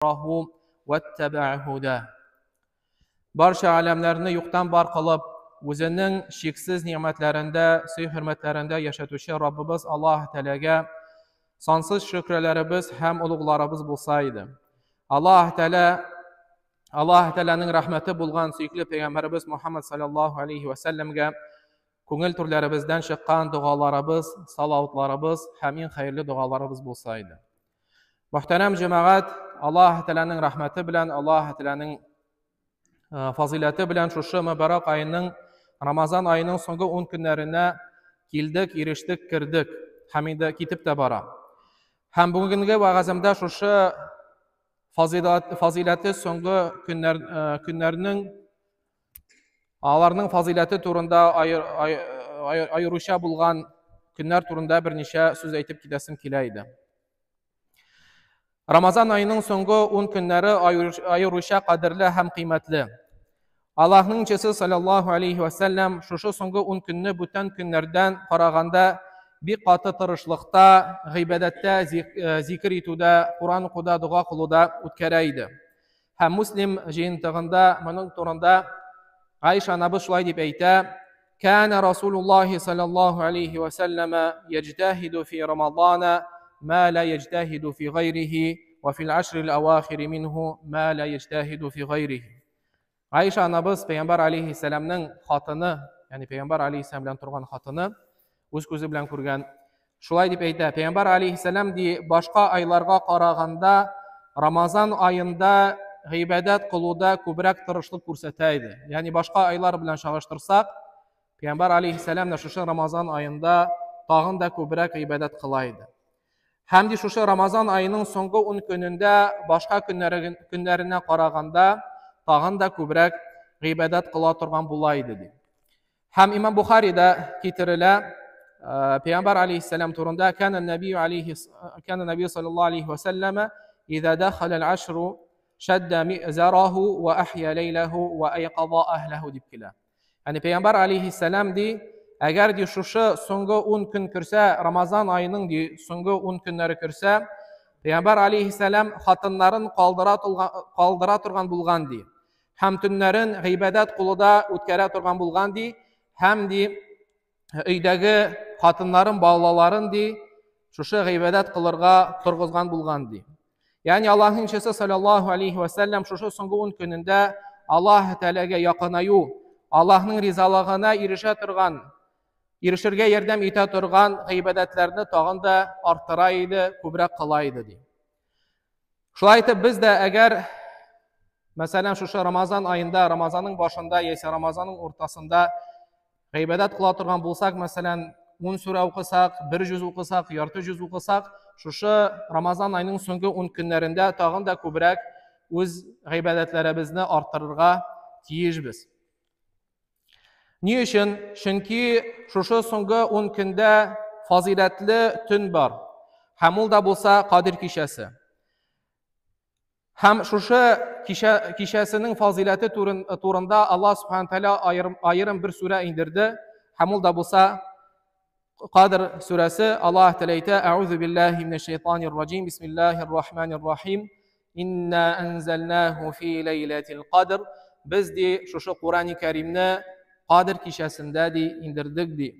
واتبع هداه. Барча әләмнәрне юктан бар кылып, үзенең чиксез ни'мәтләрендә, сый-хөрмәтләрендә яшәтүче Раббыбыз Аллаһ Тәгаләгә сансыз шөкрәләребез һәм олугларыбыз булса иде. Аллаһ Тәгалә Аллаһ Тәгаләнең рәхмәте булган сөекле пәйгамбәребез Мухаммад саллаллаһу алейхи ва сәлләмгә күңел түрләребездән чыккан догаларыбыз, салаватларыбыз һәм иң хәерле догаларыбыз булса иде. Мөхтәрәм җәмәгать, Аллаһ Тәгаләнең рәхмәте белән, Аллаһ Тәгаләнең фазыйләте белән шушы мөбарәк аеның Рамазан аеның соңгы 10 көннәренә килдек, ирештек, кердек һәм инде китеп тә бара. Һәм бүгенге вәгаземдә шушы фазыйләте соңгы көннәр, көннәрнең аларның фазыйләте турында аеруча булган көннәр турында берничә сүз әйтеп китәсем килә иде. Рамазан аеның соңгы 10 көннәре аеруча кадерле һәм кыйммәтле. Аллаһның илчесе саллаллаһу алейхи ва сәлләм шушы соңгы 10 көнне бүтән көннәрдән караганда бик каты тырышлыкта, гыйбадәттә, зикер итүдә, Коран укуда, дога кылуда үткәрә иде. Һәм Муслим җыентыгында моның турында Айша анабыз шулай дип әйтә: "Кана Расулуллаһи саллаллаһу алейхи ва сәлләмә яҗтаһиду фи Рамазана ма ла яҗтаһиду фи гайрихи ва фил ашрил авахири минһу ма ла яҗтаһиду фи гайрихи." Айша анабыз Пәйгамбәр алейхиссәламның хатыны, ягъни Пәйгамбәр алейхиссәлам белән торган хатыны, үз күзе белән күргән. Шулай дип әйтә, Пәйгамбәр алейхиссәлам ди, башка айларга караганда Рамазан аенда гыйбадәт кылуда күбрәк тырышлык күрсәтә иде. Ягъни башка айлар белән чагыштырсак, Пәйгамбәр алейхиссәлам дә шушы Рамазан аенда тагын да күбрәк гыйбадәт кыла иде. Һәм ди шушы Рамазан аеның соңгы 10 көнендә башка көннәренә караганда тагын да күбрәк гыйбадәт кыла торган була иде ди. Һәм Имам Бухарида китерелә Пәйгамбәр алейхиссалам турында кана нәби алейхи кана нәби саллаллаһу алейхи ва сәлләмә иза дахала аль-ашру шадда мизараху ва ахья лейлаху ва айқаза ахлаху дип килә. Ягъни Пәйгамбәр алейхиссалам ди, әгәр ди шушы соңгы 10 көн керсә, Рамазан аеның ди соңгы 10 көннәре керсә, Пәйгамбәр алейхиссалам хатыннарын калдыра торган булган ди. Һәм төннәрен гыйбадәт кылуда үткәрә торган булган ди, һәм ди өйдәге хатыннарын, балаларын ди шушы гыйбадәт кылырга торгызган булган ди. Ягъни Аллаһның илчесе саллаллаһу алейхи ва сәлләм шушы соңгы 10 көнендә Аллаһ Тәгаләгә якынаю, Аллаһның ризалыгына ирешә торган, ирешергә ярдәм итә торган гыйбадәтләрне тагын да арттыра иде, күбрәк кыла иде ди. Шулай итеп без дә әгәр мәсәлән шушы Рамазан аенда, Рамазанның башында яисә Рамазанның уртасында гыйбадәт кыла торган булсак, мәсәлән, 10 сүрә укысак, бер җүз укысак, ярты җүз укысак, шушы Рамазан аеның соңгы 10 көннәрендә тагын да күбрәк үз гыйбадәтләребезне арттырырга тиешбез. Ни өчен? Чөнки шушы соңгы 10 көндә фазыйләтле төн бар. Һәм ул да булса Кадир кичәсе. Һәм шушы кичә, кичәсенең фазыйләте турында Аллаһ Субхану Тәгалә аерым, аерым бер сүрә индерде. Һәм ул да булса Кадр сүрәсе. Аллаһ Тәгалә әйтә: Әүзу биллаһи минәш шайтанир раҗим. Бисмиллаһир рахманир рахим. Инна анзалнаху фи ләйләтил кадр. Без ди шушы Курани Кәримне Кадр кичәсендә ди индердек ди.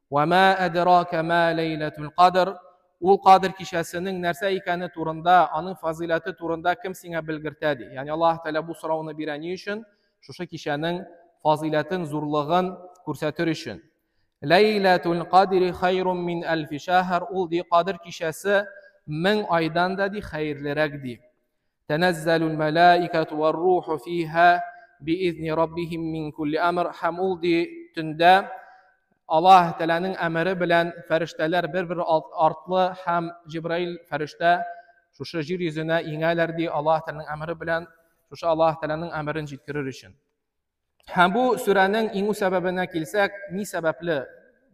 Ва ма адрака ма ләйләтул кадр. Ул Кадр кичәсенең нәрсә икәне турында, аның фазыйләте турында кем сиңа белгертә ди. Ягъни Аллаһ Тәгалә бу сорауны бирә ни өчен? Шушы кичәнең фазыйләтен, зурлыгын күрсәтер өчен. Ләйләтул кадри хайрун мин әлфи шәһр. Ул ди Кадр кичәсе мең айдан да ди хәерлерәк ди. Тәнәззәлул мәләикәту вар руху фиһа биизни раббихим мин кулли әмр. Һәм ул ди төндә Аллаһ Тәгаләнең әмере белән фәрештәләр бер-бер артлы һәм Җибраил фәрештә шушы җир йөзенә иңәләр ди Аллаһ Тәгаләнең әмере белән шушы Аллаһ Тәгаләнең әмерен җиткерер өчен. Һәм бу сүрәнең иңү сәбәбенә килсәк, ни сәбәпле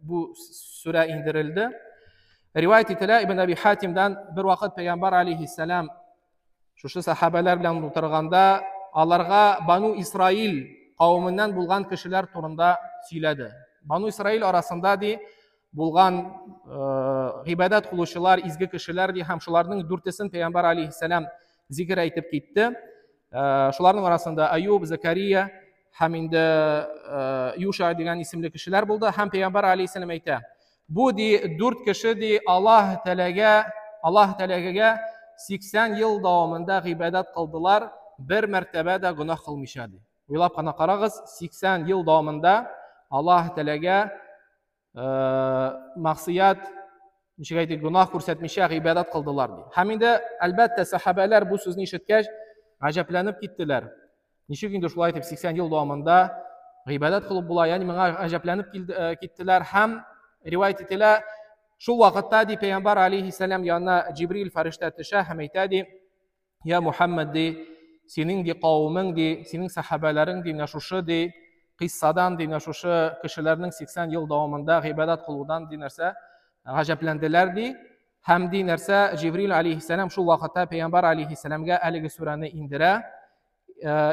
бу сүрә индерелде? Риваять ителә Ибн Әби Хатимдан, бер вакыт Пәйгамбәр алейхиссалам шушы сахабәләр белән утырганда, аларга Бану Исраил кавеменнән булган кешеләр турында сөйләде. Бану Исраил арасында ди булган гыйбадәт кылучылар, изге кешеләр ди, һәм шуларның дүртесен Пәйгамбәр алейхиссалам зикер әйтеп китте. Шуларның арасында Аюб, Закария һәм инде Юша дигән исемле кешеләр булды. Һәм пәйгамбәр алейһиссәлам әйтә: Бу ди дүрт кеше ди Аллаһ Тәгаләгә, Аллаһ Тәгаләгә 80 ел дәвамында гыйбадәт кылдылар, бер мәртәбә дә гөнаһ кылмыйча ди. Уйлап кына карагыз, 80 ел дәвамында Аллаһ Тәгаләгә мәгъсият, ничек әйтик, гөнаһ күрсәтмичә гыйбадәт кылдылар ди. Һәм инде, әлбәттә, сәхабәләр бу сүзне ишеткәч, гаҗәпләнеп киттеләр. Ничек инде шулай итеп 80 ел дәвамында гыйбадәт кылып була? Ягъни моңа гаҗәпләнеп киттеләр һәм риваять ителә, шул вакытта ди пәйгамбәр алейһиссәлам янына Җибрил фәрештә төшә һәм әйтә ди: Я Мухаммад ди, синең ди кавымың ди, синең сәхабәләрең ди, менә шушы ди кыйссадан ди, менә шушы кешеләрнең 80 ел дәвамында гыйбадәт кылудан ди нәрсә гаҗәпләнделәр ди. Һәм ди нәрсә Җибрил алейһиссәлам шул вакытта пәйгамбәр алейһиссәламгә әлеге сүрәне индерә.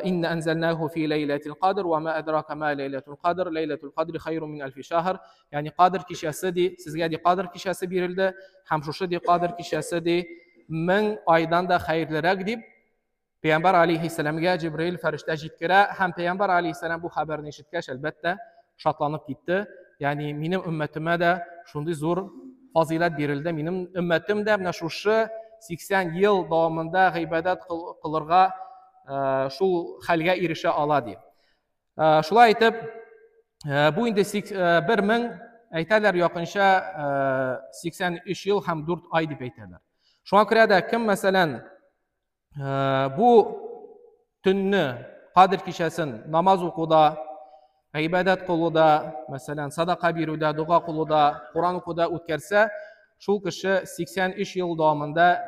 Инна анзалнаху фи ләйләтил кадр ва ма адрака ма ләйләтул кадр ләйләтул кадри хайру мин альфи шаһр. Ягъни кадр кичәсе ди, сезгә ди кадр кичәсе бирелде һәм шушы ди кадр кичәсе ди 1000 айдан да хәерлерәк дип Пәйгамбәр алейһиссәламгә Җибраил фәрештә җиткерә һәм Пәйгамбәр алейһиссәлам бу хәбәрне ишеткәч, әлбәттә, шатланып китте. Ягъни минем өммәтемә дә шундый зур фазыйләт бирелде. Минем өммәтем дә менә шушы 80 ел дәвамында гыйбадәт кылырга шул хәлгә ирешә ала ди. Шулай итеп, бу инде 1000 әйтәләр якынча 83 ел һәм 4 ай дип әйтәләр. Шуңа күрә дә кем мәсәлән бу төнне Кадер кичәсен намаз укуда, гыйбадәт кылуда, мәсәлән, садака бирүдә, дога кылуда, Коран укуда үткәрсә, шул кеше 83 ел дәвамында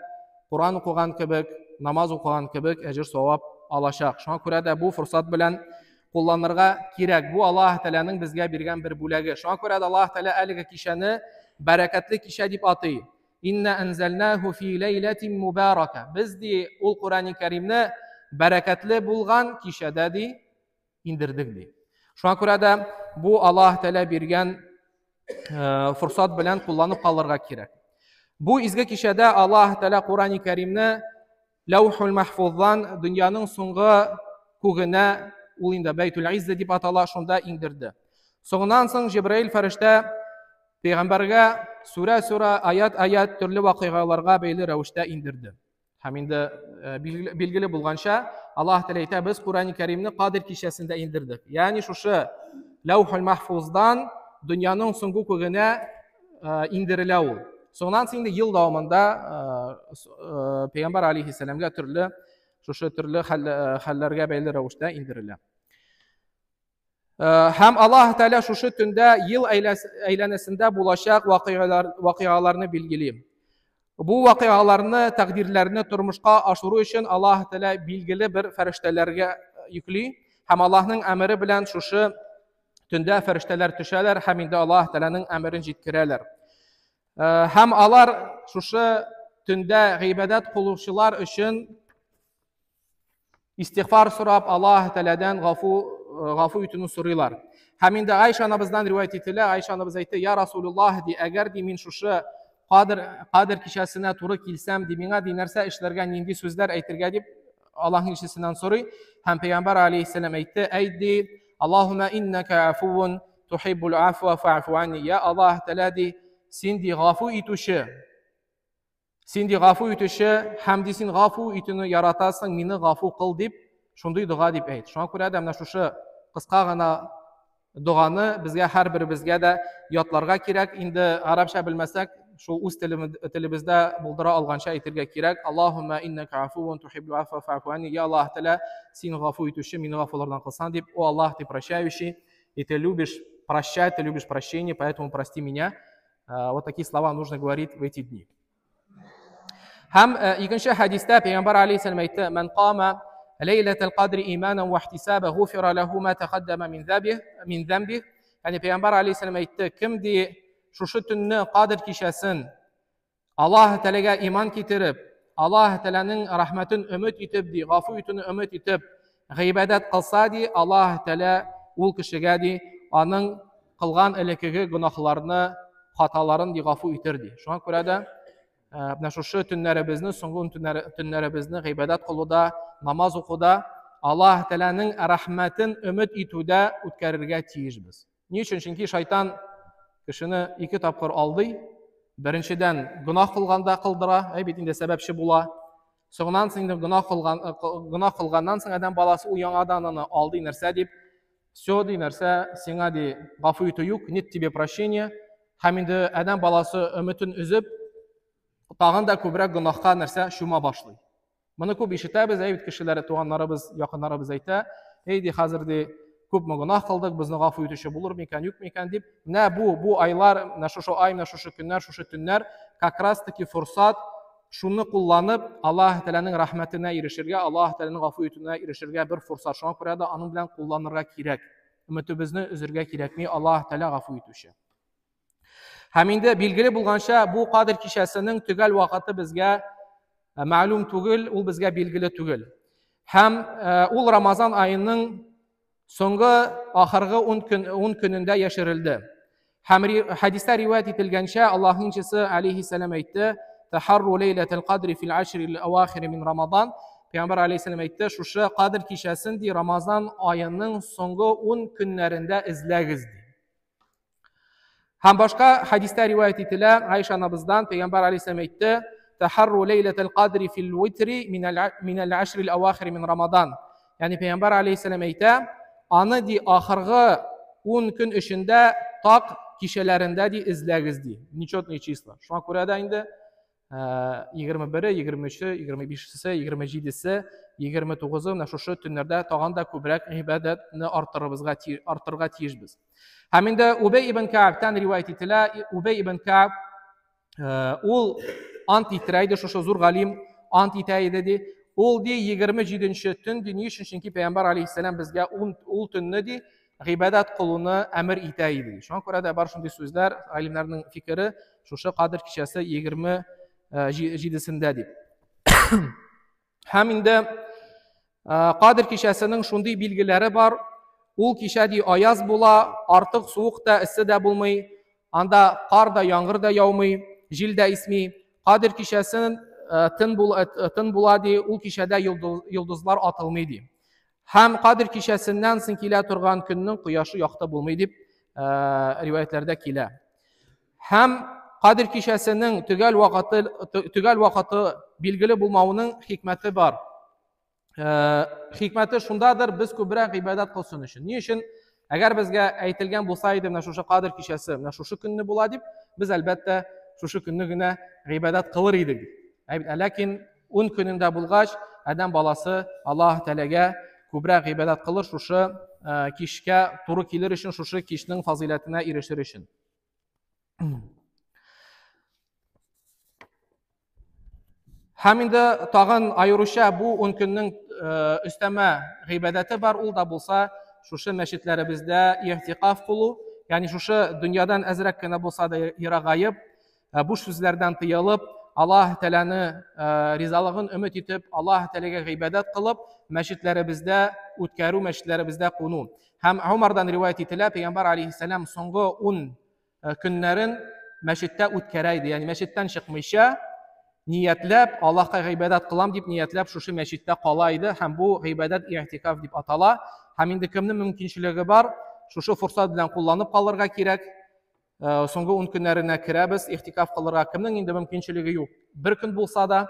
Коран укыган кебек, намаз укыган кебек әҗер савап алачак. Шуңа күрә дә бу форсат белән кулланырга кирәк. Бу Аллаһ Тәгаләнең безгә биргән бер бүләге. Шуңа күрә дә Аллаһ Тәгалә әлеге кичәне бәрәкәтле кичә дип атый. Инна анзалнаху фи ләйләтин мубарака. Без ди ул Коръәни Кәримне бәрәкәтле булган кичәдә ди индердек ди. Шуңа күрә дә бу Аллаһ Тәгалә биргән форсат белән кулланып калырга кирәк. Бу изге кичәдә Аллаһ Тәгалә Коръәни Кәримне Ләүхул Мәхфуздан дөньяның соңгы күгенә, ул инде Бәйтул Иззә дип атала, шунда иңдерде. Соңыннан соң Җибраил фәрештә пәйгамбәргә сүрә-сүрә, аят-аят төрле вакыйгаларга бәйле рәвештә иңдерде. Һәм инде билгеле булганча, Аллаһ Тәгалә әйтә, без Коръәни Кәримне Кадер кичәсендә иңдердек. Ягъни шушы Ләүхул Мәхфуздан дөньяның соңгы күгенә иңдерелә ул. Соңыннан соң инде ел дәвамында Пәйгамбәр алейһиссәламгә төрле шушы төрле хәлләргә бәйле рәвештә иңдерелә. Һәм Аллаһ Тәгалә шушы төндә ел әйләнәсендә булачак вакыйгалар, вакыйгаларны билгели. Бу вакыйгаларны, тәкъдирләрне тормышка ашыру өчен Аллаһ Тәгалә билгеле бер фәрештәләргә йөкли һәм Аллаһның әмере белән шушы төндә фәрештәләр төшәләр һәм инде Аллаһ Тәгаләнең әмерен җиткерәләр. Һәм алар шушы төндә гыйбадәт кылучылар өчен истигъфар сорап, Аллаһ Тәгаләдән гафу итүне сорыйлар. Һәм инде Айша анабыздан риваять ителә, Айша анабыз әйтте, "Я Расулуллаһ, ди, әгәр ди мин шушы Кадр кичәсенә туры килсәм, ди, миңа ди нәрсә эшләргә, нинди сүзләр әйтергә дип Аллаһның илчесеннән сорый. Һәм пәйгамбәр алейһиссәлам әйтте, әйт ди, Аллаһумма иннака афуун тухиббул афва фа'фу анни. Я Аллаһ Тәгалә ди, син ди гафу итүче, син ди гафу итүче һәм ди син гафу итүне яратасың, мине гафу кыл дип, шундый дога дип әйт. Шуңа күрә дә менә шушы кыска гына доганы безгә һәрберебезгә дә ятларга кирәк. Инде арабча белмәсәк, шул үз телебездә булдыра алганча әйтергә кирәк. Аллаһумма иннака афуун тухиббул афва фа'фу анни. Я Аллаһ Тәгалә, син гафу итүче, мине гафулардан кылсаң дип. О Аллаһ, ты прощающий, и ты любишь прощать, ты любишь прощение, поэтому прости меня. Вот такие слова нужно говорить в эти дни. Һәм икенче хәдистә Пәйгамбәр алейһиссәлам әйтте: "Ман кама ләйләтәл кадри иманан ва ихтисаба гуфира лаху ма тақаддама мин забих мин замбих". Ягъни Пәйгамбәр алейһиссәлам әйтте: "Кем ди шушы төнне Кадр кичәсен Аллаһ Тәгаләгә иман китереп, Аллаһ Тәгаләнең рәхмәтен өмет итеп ди, гафу итүне өмет итеп, гыйбадәт кылса ди, Аллаһ Тәгалә ул кешегә ди, аның кылган элеккеге гөнаһларны, хаталарын ди гафу итер ди. Шуңа күрә дә Менә шушы төннәребезне, соңгы төннәребезне гыйбадәт кылуда, намаз укуда, Аллаһ Тәгаләнең рәхмәтен өмет итүдә үткәрергә тиешбез. Ни өчен? Чөнки шайтан кешене ике тапкыр алдый. Беренчедән, гөнаһ кылганда кылдыра, әй бит инде сәбәпче була. Соңыннан соң инде гөнаһ кылган, гөнаһ кылганнан соң адәм баласы ул яңадан аны алдый нәрсә дип, все ди нәрсә, сиңа ди гафу итү юк, нет тебе прощения. Һәм инде адәм баласы өметен өзеп, тагын да күбрәк гөнаһка нәрсә чума башлый. Моны күп ишетәбез, әй бит кешеләр, туганнарыбыз, якыннарыбыз әйтә, эй ди хәзер ди күпме гөнаһ кылдык, безне гафу итүче булыр микән, юк микән дип. Менә бу айлар, менә шушы ай, менә шушы көннәр, шушы төннәр как раз таки форсат шуны кулланып Аллаһ Тәгаләнең рәхмәтенә ирешергә, Аллаһ Тәгаләнең гафу итүенә ирешергә бер форсат. Шуңа күрә дә аның белән кулланырга кирәк. Өметебезне өзергә кирәкми, Аллаһ Тәгалә гафу итүче. Һәм инде билгеле булганча, бу Кадер кичәсенең төгәл вакыты безгә мәгълүм түгел, ул безгә билгеле түгел. Һәм ул Рамазан аеның соңгы ахыргы 10 көн 10 көнендә яшерелде. Һәм хәдистә риваять ителгәнчә, Аллаһның илчесе алейхиссалам әйтте: "Тахарру лейлатул кадри фил ашрил авахир мин Рамазан". Пәйгамбәр алейхиссалам әйтте, шушы Кадр кичәсен ди Рамазан аеның соңгы 10 көннәрендә эзләгез ди. Һәм башка хәдистә риваять ителә, Айша анабыздан Пәйгамбәр алейһиссалам әйтте: "Тахарру лейлатал кадри фил витри мин ал-ашрил авахир мин Рамадан". Ягъни Пәйгамбәр алейһиссалам әйтә, аны ди ахыргы 10 көн эчендә так кичәләрендә ди эзләгез ди. Нечетные числа. Шуңа күрә дә инде 21-е, 23-е, 25-се, 27-се, 29-ы менә шушы төннәрдә тагын да күбрәк гыйбадәтне арттырыбызга арттырырга тиешбез. Һәм инде Убей ибн Каабтан риваять ителә, Убей ибн Кааб ул ант иттерә иде, шушы зур галим ант итә иде ди. Ул ди 27-нче төн ди, ни өчен? Чөнки Пәйгамбәр алейһиссәлам безгә ул төнне ди гыйбадәт кылуны әмер итә иде. Шуңа күрә дә бар шундый сүзләр, галимнәрнең фикере, шушы Кадер кичәсе 27-сендә дип. Һәм инде Кадер кичәсенең шундый билгеләре бар. Ул кичә ди аяз була, артык суык та, эссе дә булмый. Анда кар да, яңгыр да яумый, җил дә исми. Кадер кичәсен тын була, тын була ди, ул кичәдә йолдызлар атылмый ди. Һәм Кадер кичәсеннән соң килә торган көннең кояшы якты булмый дип риваятләрдә килә. Һәм Кадер кичәсенең төгәл вакыты билгеле булмавының хикмәте бар. Хикмәте шундадыр, без күбрәк гыйбадәт кылсын өчен. Ни өчен? Әгәр безгә әйтелгән булса иде, менә шушы Кадер кичәсе, менә шушы көнне була дип, без әлбәттә шушы көнне генә гыйбадәт кылыр идек. Ләкин 10 көнендә булгач, адәм баласы Аллаһ Тәгаләгә күбрәк гыйбадәт кылыр, шушы кичкә туры килер өчен, шушы кичнең фазыйләтенә ирешер өчен. Һәм инде тагын аеруча бу 10 көннең өстәмә гыйбадәте бар, ул да булса шушы мәчетләребездә игътикаф кылу, ягъни шушы дөньядан әзрәк кенә булса да ерагаеп, буш сүзләрдән тыелып, Аллаһ Тәгаләне ризалыгын өмет итеп, Аллаһ Тәгаләгә гыйбадәт кылып, мәчетләребездә үткәрү, мәчетләребездә куну. Һәм Умардан риваять ителә, Пәйгамбәр алейһиссәлам соңгы 10 көннәрен мәчеттә үткәрә иде. Ягъни мәчеттән чыкмыйча, ниятләп, Аллаһка гыйбадәт кылам дип ниятләп шушы мәчеттә кала иде һәм бу гыйбадәт игътикаф дип атала. Һәм инде кемнең мөмкинчелеге бар, шушы форсат белән кулланып калырга кирәк. Соңгы 10 көннәренә керәбез, игътикаф кылырга. Кемнең инде мөмкинчелеге юк, бер көн булса да,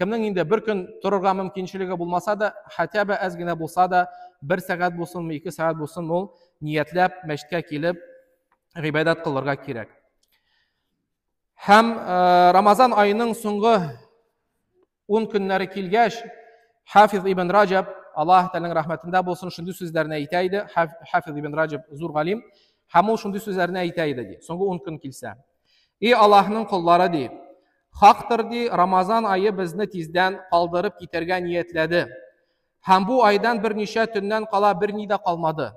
кемнең инде бер көн торырга мөмкинчелеге булмаса да, хотя бы әз генә булса да, бер сәгать булсынмы, ике сәгать булсын, ул ниятләп мәчеткә килеп гыйбадәт кылырга кирәк. Һәм Рамазан аеның соңгы 10 көннәре килгәч, Хафиз ибн Раҗаб, Аллаһ Тәгаләнең рәхмәтендә булсын, шундый сүзләрне әйтә иде. Хафиз ибн Раҗаб зур галим, һәм ул шундый сүзләрне әйтә иде ди. Соңгы 10 көн килсә. И Аллаһның коллары ди, хактыр ди, Рамазан ае безне тиздән калдырып китәргә ниятләде. Һәм бу айдан берничә төннән кала берни дә калмады.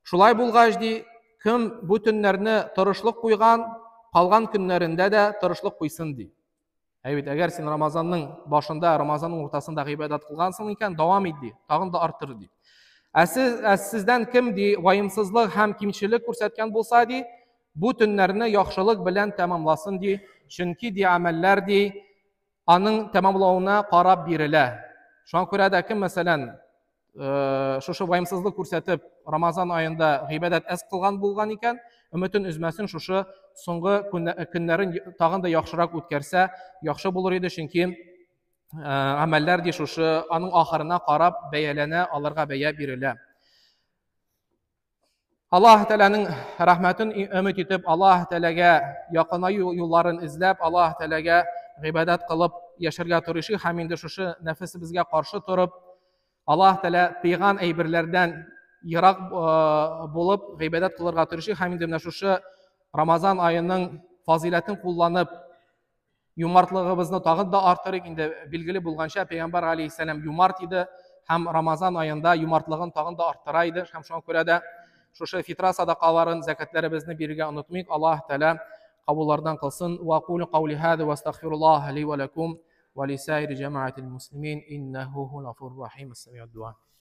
Шулай булгач ди, кем бу төннәрне тырышлык куйган, калган көннәрендә дә тырышлык куйсын ди. Әй бит, әгәр син Рамазанның башында, Рамазанның уртасында гыйбадәт кылгансың икән, дәвам ит ди, тагын да арттыр ди. Ә сез, ә сездән кем ди, ваемсызлык һәм кимчелек күрсәткән булса ди, Бу төннәрне яхшылык белән тәмамласын ди, чөнки ди гамәлләр ди аның тәмамлавына карап бирелә. Шуңа күрә дә кем, мәсәлән, шушы ваемсызлык күрсәтеп Рамазан аенда гыйбадәт әз кылган булган икән, өметен өзмәсен, шушы соңгы көннәрен тагын да яхшырак үткәрсә, яхшы булыр иде, чөнки гамәлләр ди шушы аның ахырына карап бәяләнә, аларга бәя бирелә. Аллаһ Тәгаләнең рәхмәтен өмет итеп, Аллаһ Тәгаләгә якынаю юлларын эзләп, Аллаһ Тәгаләгә гыйбадәт кылып яшәргә тырышыйк һәм инде шушы нәфесебезгә каршы торып, Аллаһ Тәгалә тыйган әйберләрдән ерак булып гыйбадәт кылырга тырышыйк һәм инде менә шушы Рамазан аеның фазыйләтен кулланып, Юмартлыгыбызны тагын да арттырыйк. Инде билгеле булганча, Пәйгамбәр алейһиссәлам юмарт иде һәм Рамазан аенда юмартлыгын тагын да арттыра иде. Һәм шуңа күрә дә шушы фитра садакаларын, зәкәтләребезне бирергә онытмыйк. Аллаһ Тәгалә кабуллардан кылсын. Ва кулу каули һаза ва астагфируллаһ ли ва лакум ва лисаири җәмәгатил муслимин иннәһу һуал гафурур рахим. Ас-самиуд дуа.